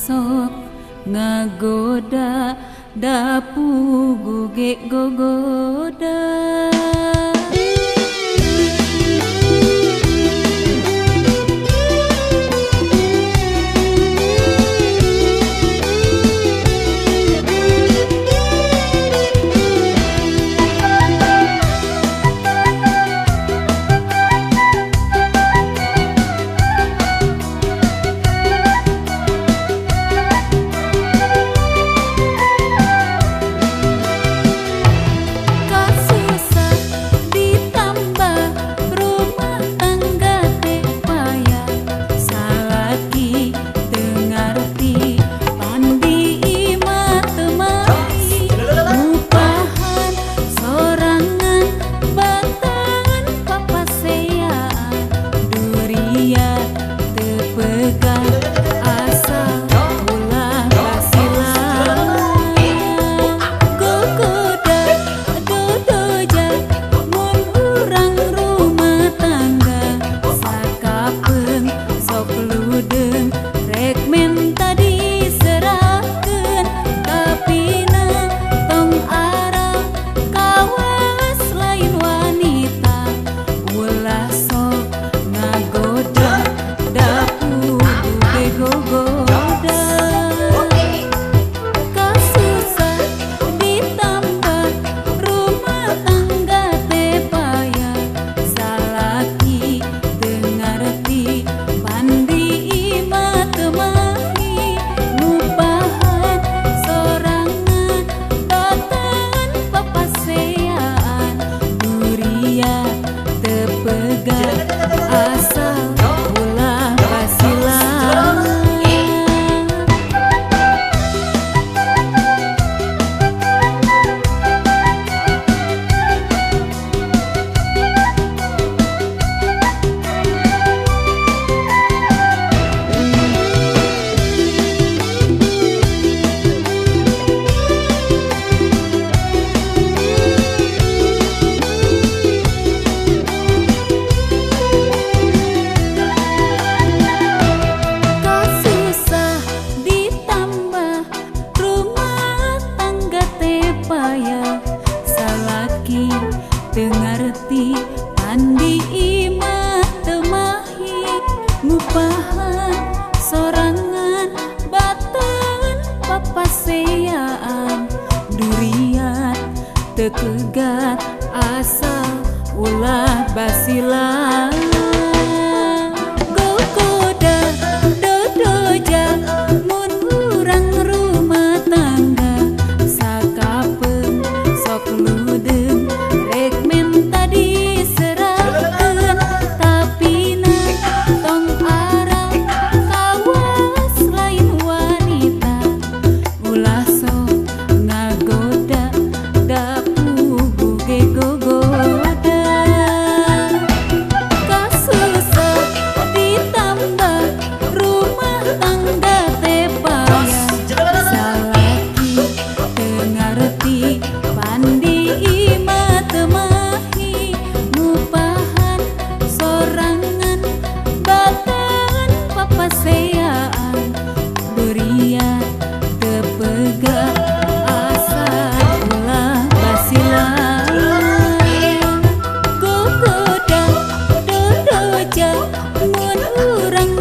sok ngagoda dapu ge gogoda. Salaki teu ngarti pandi imah teu mahi ngupahan sorangan batan papaseaan durian teu kegat asal ulah basilan. Gogoda dodoja mun urang rumah tangga sakapeung sok ludeung rek menta diserahkeun tapina tong arang kawas lain wanita ulah sok ngagoda dapu ge gogoda. Kasusah ditambah rumah tangga teh payah salaki teu ngarti pandi imah teu mahi ngupahan sorangan batan papaseaan durian teu pegat asal ulah basilan. Gogoda dodoja mun urang